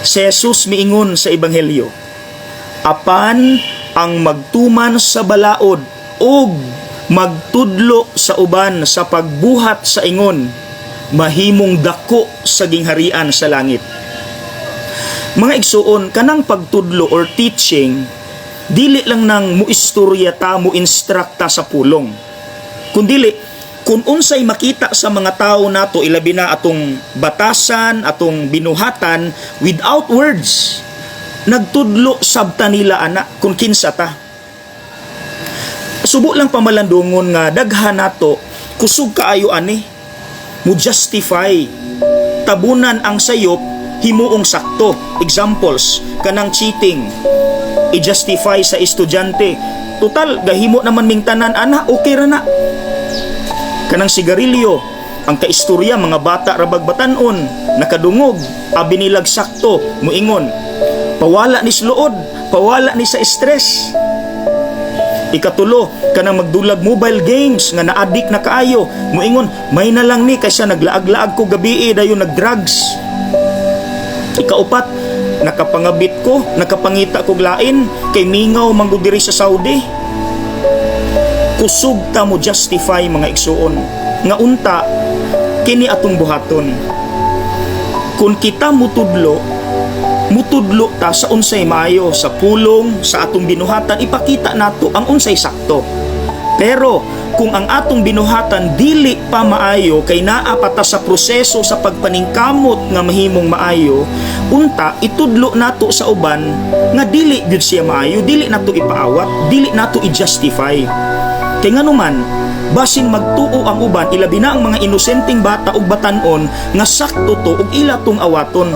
Si Jesus miingon sa Ebanghelyo, "Apan ang magtuman sa balaod ug magtudlo sa uban sa pagbuhat sa ingon, mahimong dako sa gingharian sa langit." Mga igsuon, kanang pagtudlo or teaching, dili lang nang muistorya ta, mo instruct ta sa pulong. Kundili, kung unsay makita sa mga tao nato, ilabi na atong batasan, atong binuhatan, without words, nagtudlo sabta nila ana kung kinsa ta. Subo lang pamalandungon nga daghan nato kusog kaayo ani mo justify, tabunan ang sayop, himuong sakto. Examples, kanang cheating, i-justify sa estudyante, "Total gahimo naman ming tanan ana, okay ra na." Kanang sigarilyo, ang kaistorya, mga bata ra bag batan-on, nakadungog, abi nilag sakto, muingon, "Pawala ni sa luod, pawala ni sa stress." Ikatulo, kanang magdulag mobile games nga na-addict na kaayo, muingon, "May na lang ni kaysa naglaag-laag ko gabi dayon nagdrugs." Ikaupat, nakapangabit ko, nakapangita kog lain kay mingaw man gud diri sa Saudi. Kusog ta mo justify, mga igsuon, nga unta kini atong buhaton. Kung kita mutudlo, mutudlo ta sa unsay maayo sa pulong, sa atong binuhatan, ipakita nato ang unsay sakto. Pero kung ang atong binuhatan dili pa maayo kay naa pa ta sa proseso sa pagpaningkamot nga mahimong maayo, unta itudlo nato sa uban nga dili gyud siya maayo, dili nato ipaawat, dili nato i-justify. Kay nganuman, basin magtuo ang uban, ilabi na ang mga inosenteng bata ug batan-on, nga sakto to ug ila tong awaton.